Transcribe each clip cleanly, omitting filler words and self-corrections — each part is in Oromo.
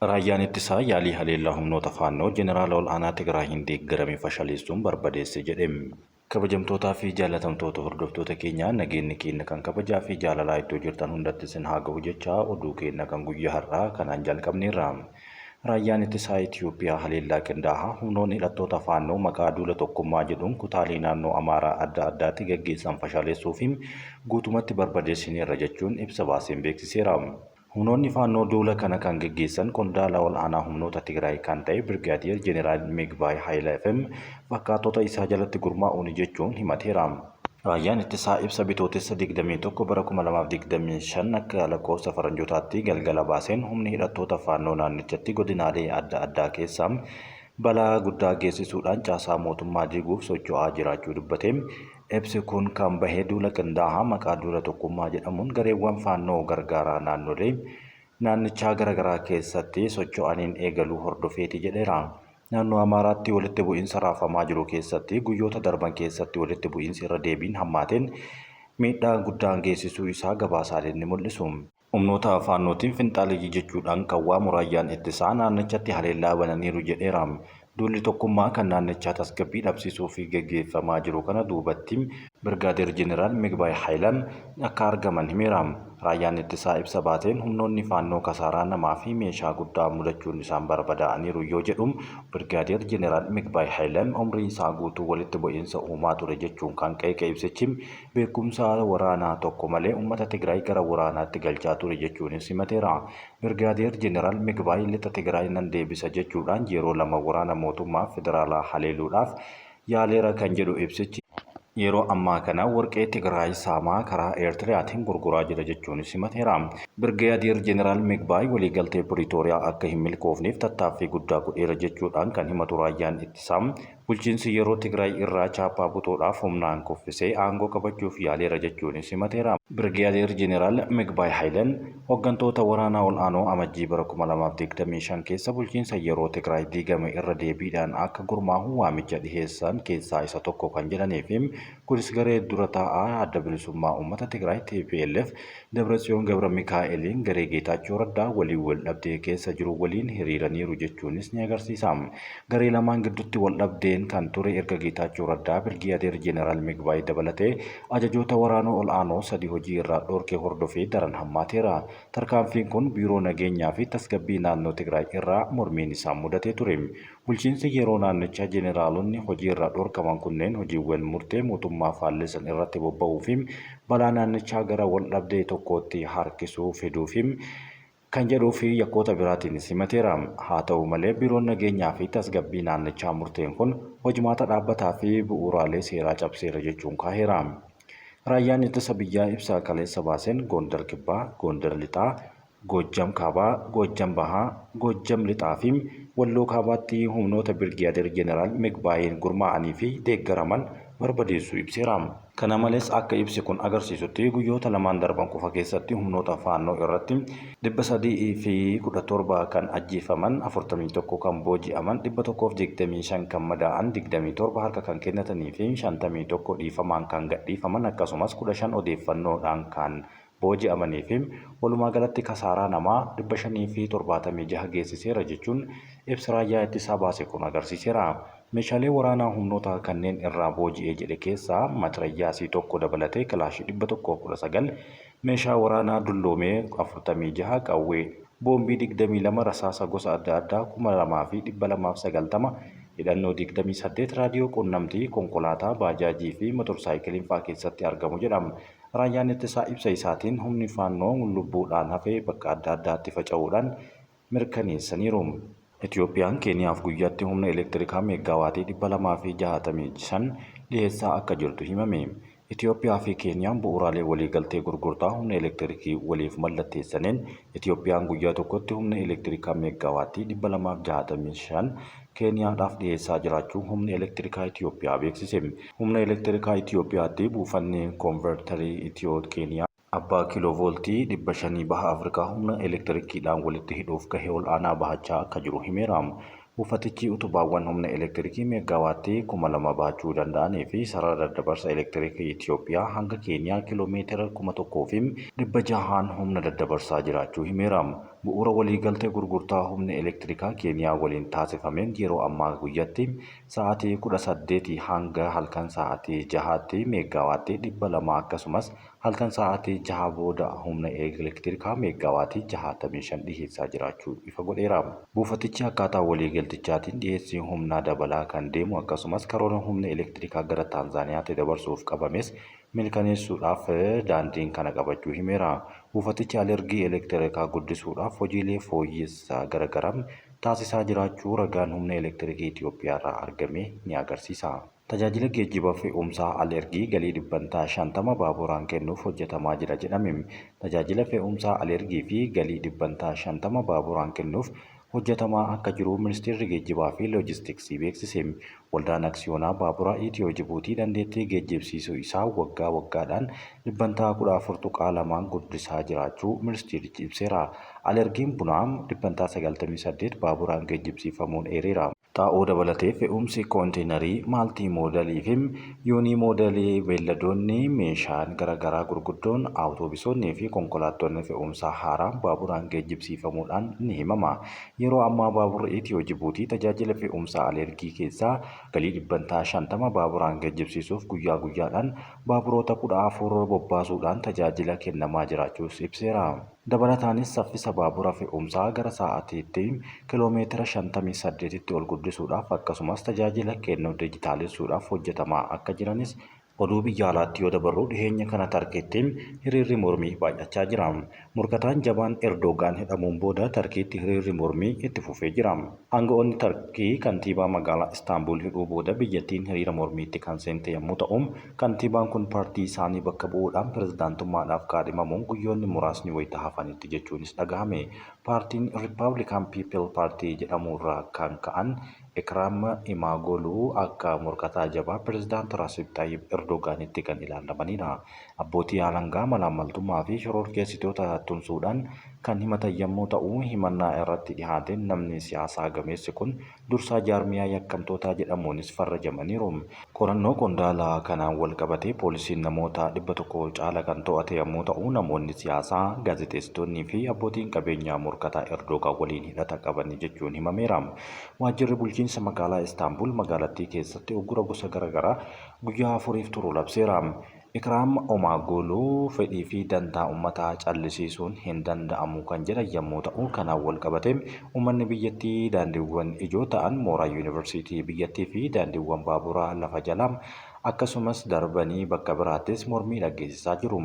Raayyaan Ittisaa yaalii haleellaa humnoota Faannoo Jeneraala Ol'aanaa Tigraayiin deeggarame fashaleessuun barbadeesse jedhe. Kabajamtootaa fi jaallatamtoota hordoftoota keenyaa nageenni keenna kan kabajaa fi jaalalaa iddoo jirtan hundatti isin haa gahu jechaa oduu keenna kan guyyaa har'aa kanaan jalqabneerra. Raayyaan Ittisaa Itiyoophiyaa haleellaa qindaahaa humnoonni hidhattoota Faannoo maqaa duula tokkummaa jedhuun kutaalee naannoo Amaaraa adda addaatti gaggeessan fashaleessuu fi guutumatti barbadeessineerra jechuun ibsa baaseen beeksiseera. Humnoonni Faannoo duula kana kan geggeessan qondaala ol'aanaa humnoota Tigraay kan ta'e Birgaadiyeer Jeneraal Migbaay Haayilefm fakkaattota isaa jalatti gurmaa'uuni jechuun himateera. Raayyaan Ittisaa ibsa Bitootessa 21 bara 2025 akka lakkoofsa Faranjootaatti galgala baaseen humni hidhattoota Faannoo naannichatti godinaalee adda addaa keessa balaa guddaa geessisuudhaan caasaa mootummaa diiguuf socho'aa jiraachuu dubbate. Ibsi kun kan bahe duula qindaahaa maqaa duula tokkummaa jedhamuun gareewwan Faannoo gargaaraa naannolee naannichaa garagaraa keessatti socho'aniin eegaluu hordofeeti jedheera. Naannoo Amaaraatti walitti bu'iinsa raafamaa jiru keessatti guyyoota darban keessatti walitti bu'iinsi irra deebiin hammaateen miidhaa guddaan geessisuu isaa gabaasaaleen ni mul'isu. Humnoota Faannootiin finxaaleyyii jechuudhaan kan waamu Raayyaan Ittisaa naannichatti haleellaa bananiiru jedheera. Duulli tokkummaa kan naannichaa tasgabbii dhabsiisuuf geggeeffamaa jiru kana duubatti Birgaadeer Jeneraal Migbaay Hayilan akka argaman himeera. Raayyaan Ittisaa ibsa baateen humnoonni Faannoo kasaaraa namaa fi meeshaa guddaa mudachuun isaan barbadaa'aniiru yoo jedhu, Birgaadeer Jeneraal Migbaay Hayilan umrii isaa guutuu walitti bu'iinsa uumaa ture jechuun kan qeeqe ibsichi, beekumsa waraanaa tokko malee uummata Tigraay gara waraanaatti galchaa ture jechuunis himateera. Birgaadeer Jeneraal Migbaay lixa Tigraay nan deebisa jechuudhaan yeroo lama waraana mootummaa federaalaa haleeluudhaaf yaaleera kan jedhu ibsichi, yeroo ammaa kana warqee Tigraay saamaa karaa Eertiriyaatiin gurguraa jira jechuunis himateera. Birgaadeer Jeneraal Migbaay waliigaltee Piriitooriyaa akka hin milkoofneef tattaaffii guddaa godheera jechuudhaan kan himatu Raayyaan Ittisaa, Bulchiinsi yeroo Tigraay irraa chaappaa butuudhaaf humnaan kuffisee aangoo qabachuuf yaaleera jechuunis himateera. Birgaadeer Jeneraal Migbaay Hayileen hoggantoota waraanaa ol'aanoo Amajjii bara 2025 keessa bulchiinsa yeroo Tigraay diigame irra deebiidhaan akka gurmaahu waamicha dhiheessan keessaa isa tokko kan jedhanii fi kunis garee dura taa'aa Adda Bilisummaa Uummata Tigraay, tplf, Dabratsiyoon Gabramikaa'eliin garee Geetaachoo Raddaa waliin waldhabdee keessa jiru waliin hiriiraniiru jechuunis ni agarsiisa. Garee lamaan giddutti waldhabdeen kan ture erga Geetaachoo Raddaa Birgiyaadeer Jeneraal Migbaay dabalatee ajajoota waraanoo ol'aanoo sadi hojii irraa dhorke hordofee daran hammaateera. Tarkaanfiin kun Biiroo Nageenyaa fi Tasgabbii Naannoo Tigraay irraa mormiin isaan mudatee ture. Bulchiinsi yeroo naannichaa jeneraalonni hojiirraa dhorkaman kunneen hojiiwwan murtee mootummaa faallessan irratti bobba'uu fi balaa naannichaa gara waldhabdee tokkootti harkisuu fiduu fi kan jedhuu fi yakkoota biraatiinis himateera. Haa ta'u malee Biiroon Nageenyaa fi Tasgabbii naannichaa murteen kun hojmaata dhaabbataa fi bu'uuraalee seeraa cabseera jechuun kaaheera. Raayyaan Ittisa Biyyaa ibsa kaleessa baaseen Goondar Kibbaa, Goondar Lixaa, Goojjam Kaabaa, Goojjam Bahaa, Goojjam Lixaa fi Walloo Kaabaatti humnoota Birgiyaadeer Jeneraal Migbaayiin gurmaa'anii fi deeggaraman barbadeessuu ibseera. Kana malees akka ibsi kun agarsiisutti guyyoota lamaan darban qofa keessatti humnoota Faannoo irratti 317 kan ajjeefaman, 41 kan booji'aman, 125 kan madaa'an, 27 harka kan kennatanii fi 51 dhiifamaan kan gadhiifaman akkasumas 15 odeeffannoodhaan kan booji'amanii fi walumaagalatti kasaaraa namaa 576 geessiseera jechuun ibsi Raayyaa Ittisaa baase kun agarsiiseera. Meeshaalee waraanaa humnoota kanneen irraa booji'e jedhe keessaa matirayyaasii tokko dabalatee kilaashii 119, meeshaa waraanaa dulloome 46, qawwee, boombii 22, rasaasa gosa adda addaa 2290, hidhannoo 28, raadiyoo qunnamtii, konkolaataa, baajaajii fi motorsaayikiliin fa'aa keessatti argamu jedha. Raayyaan Ittisaa ibsa isaatiin humni Faannoo lubbuudhaan hafe bakka adda addaatti faca'uudhaan mirkaneessaniiru. Itiyoophiyaan Keeniyaaf guyyaatti humna elektirikaa meeggaawaatii 265 dhiheessaa akka jirtu himame. Itiyoophiyaa fi Keeniyaan bu'uuraalee waliigaltee gurgurtaa humna elektirikii waliif mallatteessaniin Itiyoophiyaan guyyaa tokkotti humna elektirikaa meeggaawaattii 265 Keeniyaadhaaf dhiyeessaa jiraachuu Humni Elektirikaa Itiyoophiyaa beeksise. Humna Elektirikaa Itiyoophiyaatti buufanni Koonvertarii Itiyoo Keeniyaa abbaa kiiloo vooltii 500 Baha Afrikaa humna elektirikiidhaan walitti hidhuuf gahee ol'aanaa bahachaa akka jiru himeera. Buufatichi utubaawwan humna elektirikii meeggaawaattii 2000 baachuu danda'anii fi sarara daddabarsa elektirikii Itiyoophiyaa hanga Keeniyaa kiiloo meetira 1600n humna daddabarsaa jiraachuu himeera. Bu'uura waliigaltee gurgurtaa humna elektirikaa Keeniyaa waliin taasifameen yeroo ammaa guyyatti sa'aatii 18 hanga halkan sa'aatii 6tti meeggaawaatii 200 akkasumas halkan sa'aatii 6 booda humna elektirikaa meeggaawaatii 65 dhiheessaa jiraachuu ifa godheera. Buufatichi akkaataa waliigaltichaatiin dhiheessii humnaa dabalaa kan deemu akkasumas karoora humna elektirikaa gara Taanzaaniyaatti dabarsuuf qabames milkaneessuudhaaf daandiin kana qabachuu himeera. Buufatichi alergii elektirikaa guddisuudhaaf hojiilee fooyyessaa garagaraa taasisaa jiraachuu ragaan Humna Elektirikii Itiyoophiyaarraa argame ni agarsiisa. Tajaajila geejjiba fe'umsaa al-ergii galii dhibbantaa 50 baaburaan kennuuf hojjetamaa jira jedhame. Tajaajila fe'umsaa al-ergii fi galii dhibbantaa 50 baaburaan kennuuf hojjetamaa akka jiru Ministeerri Geejjibaa fi Loojistiksii beeksise. Waldaan Aksiyoonaa Baaburaa Itiyoo Jibuutii dandeettii geejjibsiisuu isaa waggaa waggaadhaan dhibbantaa 14.2n guddisaa jiraachuu ministeerichi ibseera. Al-ergiin bunaa dhibbantaa 98 baaburaan geejjibsiifamuun eereera. Xaa'oo dabalatee fe'umsi konteenarii maaltii moodalii fi yuunii moodalii beelladoonni, meeshaan garagaraa gurguddoon, awutoobisoonnii fi konkolaattonni fe'umsaa haaraan baaburaan geejjibsiifamuudhaan ni himama. Yeroo ammaa baaburri Itiyoo Jibuutii tajaajila fe'umsaa aleergii keessaa galii dhibbantaa 50 baaburaan geejjibsiisuuf guyyaa guyyaadhaan baaburoota 14 bobbaasuudhaan tajaajila kennamaa jiraachuus ibseera. Dabalataanis saffisa baabura fe'umsaa gara sa'aatiitti kiloomeetira 58tti ol guddisuudhaaf akkasumas tajaajila kennu dijitaalessuudhaaf hojjetamaa akka jiranis Oduu biyya alaatti yoo dabarru dhiheenya kana Tarkiitti hiriirri mormii baay'achaa jira. Morkataan jabaan Erdoogaan hidhamuun booda Tarkiitti hiriirri mormii itti fufee jira. Aanga'oonni Tarkii kantiibaa magaalaa Istaanbul hidhuu booda biyyattiin hiriira mormiitti kan seente yommuu ta'u, kantiibaan kun paartii isaanii bakka bu'uudhaan pirezidaantummaadhaaf kaadhimamuun guyyoonni muraasni wayita hafanitti jechuunis dhagahame. Paartiin Rippaabilikaan Piipil Paartii jedhamuurraa kan ka'an Ekraam Imaagoluu akka morkataa jabaa pirezidaant Raasib Xaayyib Erdogaanitti kan ilaallamanidha. Abbootii alangaa malaammaltummaa fi shororkeessitoota tumsuudhaan kan himatan yammuu ta'u, himannaa irratti dhihaateen namni siyaasaa gameessi kun dursaa jaarmiyaa yakkamtootaa jedhamuunis farrajamaniiru. Qorannoo qondaala kanaan walqabatee poolisiin namoota 100 caala kan to'ate yammuu ta'u, namoonni siyaasaa, gaazexeessitoonnii fi abbootiin qabeenyaa morkataa Erdoogaan waliin hidhata qaban jechuun himameera. Waajjirri bulchiinsa magaalaa Istaanbul magaalattii keessatti uggura gosa garagaraa guyyaa afuriif turu labseera. Ikraam Omaagoluu fedhii fi dantaa ummataa callisiisuun hin danda'amu kan jedhan yammuu ta'u, kanaan walqabatee ummanni biyyattii daandiiwwan ijoo ta'an mooraa Yuunivarsiitii biyyattii fi daandiiwwan baaburaa lafa jalaa akkasumas darbanii bakka biraattis mormii dhaggeessisaa jiru.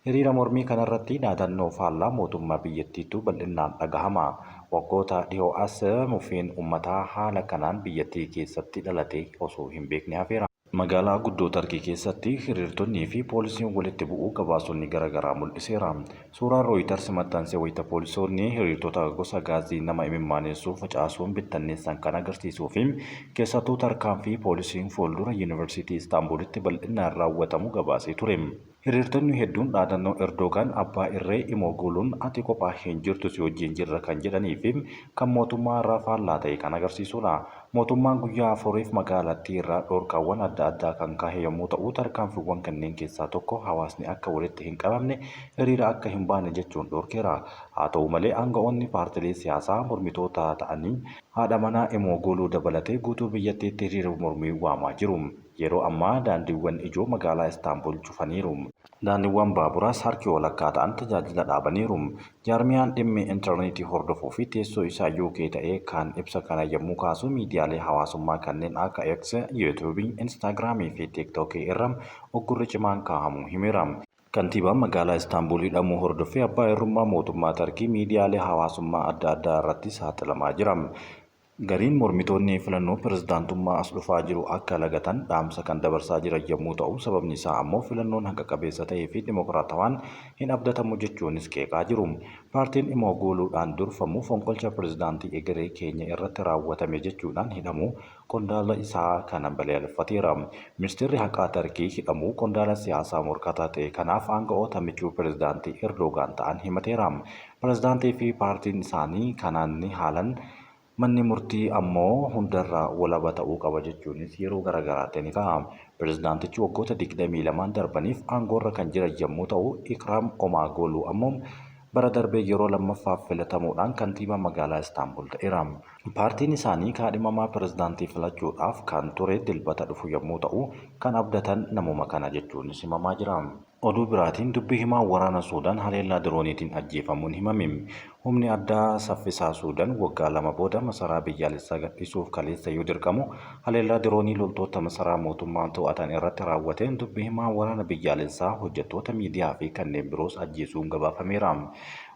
Hiriira mormii kanarratti dhaadannoo faallaa mootummaa biyyattiitu bal'innaan dhagahama. Waggoota dhihoo as muffiin ummataa haala kanaan biyyattii keessatti dhalatee osoo hin beekne hafeera. Magaalaa guddoo Tarkii keessatti hiriirtonnii fi poolisiin walitti bu'uu gabaasonni gara garaa mul'iseera. Suuraan Rooyitars maxxanse wayita poolisoonni hiriirtota gosa gaazii nama imimmaanessu facaasuun bittanneessan kan agarsiisuu fi keessattuu tarkaanfii poolisiin fuuldura Yuunivarsiitii Istaanbulitti bal'innaan raawwatamu gabaasee ture. Hiriirtonni hedduun dhaadannoo Erdoogaan abbaa irree Imooguluun ati kophaa hin jirtu si wajjin jirra kan jedhanii fi kan mootummaa irraa faallaa ta'e kan agarsiisuudha. Mootummaan guyyaa afuriif magaalattii irraa dhoorkaawwan adda addaa kan kaahe yommuu ta'u tarkaanfiiwwan kanneen keessaa tokko hawaasni akka walitti hin qabamne, hiriira akka hin baane jechuun dhoorkeera. Haa ta'u malee aanga'oonni paartilee siyaasaa mormitoota ta'anii haadha manaa Imooguluu dabalatee guutuu biyyattiitti hiriira mormii waamaa jiru. Yeroo ammaa daandiiwwan ijoo magaalaa Istaanbul cufaniiru. Daandiiwwan baaburaas harki walakkaa ta'an tajaajila dhaabaniiru. Jaarmiyaan dhimmi intarneetii hordofuu fi teessoo isaa UK ta'e kan ibsa kana yommuu kaasu miidiyaalee hawaasummaa kanneen akka X, YouTube, Instagram fi TikTok irra uggurri cimaan kaahamuu himeera. Kantiibaan magaalaa Istaanbul hidhamuu hordoffee abbaa irrummaa mootummaa Tarkii miidiyaalee hawaasummaa adda addaa irratti saaxilamaa jira. Gariin mormitoonni filannoo pirezidaantummaa as dhufaa jiru akka lagatan dhaamsa kan dabarsaa jiran yommuu ta'u, sababni isaa ammoo filannoon haqa qabeessa ta'ee fi dimokiraatawaan hin abdatamu jechuunis qeeqaa jiru. Paartiin Imoogooluudhaan durfamu fonqolcha pirezidaantii egeree keenya irratti raawwatame jechuudhaan hidhamuu qondaala isaa kana balaaleffateera. Ministeerri Haqaa Tarkii hidhamuu qondaala siyaasaa morkataa ta'e kanaaf aanga'oota michuu pirezidaantii Erdoogaan ta'an himateera. Pirezidaantii fi paartiin isaanii kanaan ni haalan Manni murtii ammoo hundarra walaba ta'uu qaba jechuunis yeroo garagaraatti ni ka'a. Pirezidaantichi waggoota 22n darbaniif aangoorra kan jiran yommuu ta'u, Ikraam Omaagoluu ammoo Bara darbe yeroo lammaffaaf filatamuudhaan kantiibaa magaalaa Istaanbul ta'eera. Paartiin isaanii kaadhimamaa pirezidaantii filachuudhaaf kan ture Dilbata dhufu yommuu ta'u, kan abdatan namuma kana jechuunis himamaa jira. Oduu biraatiin dubbi himaan waraana Suudaan haleellaa dirooniitiin ajjeefamuun himame. Humni addaa saffisaa Suudaan waggaa 2 booda masaraa biyyaalessaa gadhiisuuf kaleessa yoo dirqamu, haleellaa diroonii loltoota masaraa mootummaa to'atan irratti raawwateen dubbi himaa waraana biyyaalessaa, hojjettoota miidiyaa fi kanneen biroos ajjeesuun gabaafameera.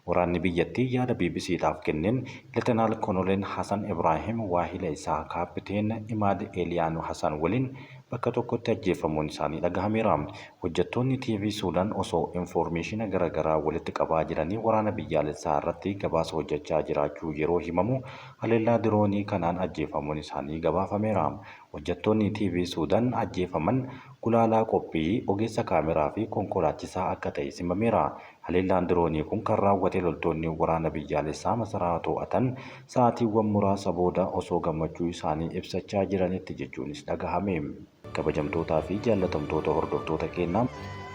Waraanni biyyattii yaada BBCdhaaf kenneen Letenaal Konoleen Hasan Ibraahim waahila isaa Kaappiteen Imaad Eeliyaanu Hasan waliin bakka tokkotti ajjeefamuun isaanii dhagahameera. Hojjettoonni TV Suudaan osoo infoormeeshina gara garaa walitti qabaa jiranii waraana biyyaalessaa irratti gabaasa hojjechaa jiraachuu yeroo himamu haleellaa diroonii kanaan ajjeefamuun isaanii gabaafameera. Hojjettoonni TV Suudaan ajjeefaman gulaalaa qophii, ogeessa kaameraa fi konkolaachisaa akka ta'es himameera. Haleellaan diroonii kun kan raawwate loltoonni waraana biyyaalessaa masaraa to'atan sa'aatiiwwan muraasa booda osoo gammachuu isaanii ibsachaa jiranitti jechuunis dhagahame. Kabajamtootaa fi jaallatamtoota hordoftoota keennaa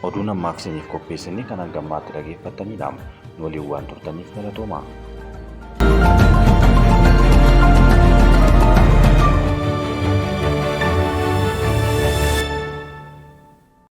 oduun ammaaf isiniif qopheessine kan hanga ammaatti dhageeffattanidha. Nu waliin waan turtaniif galatoomaa.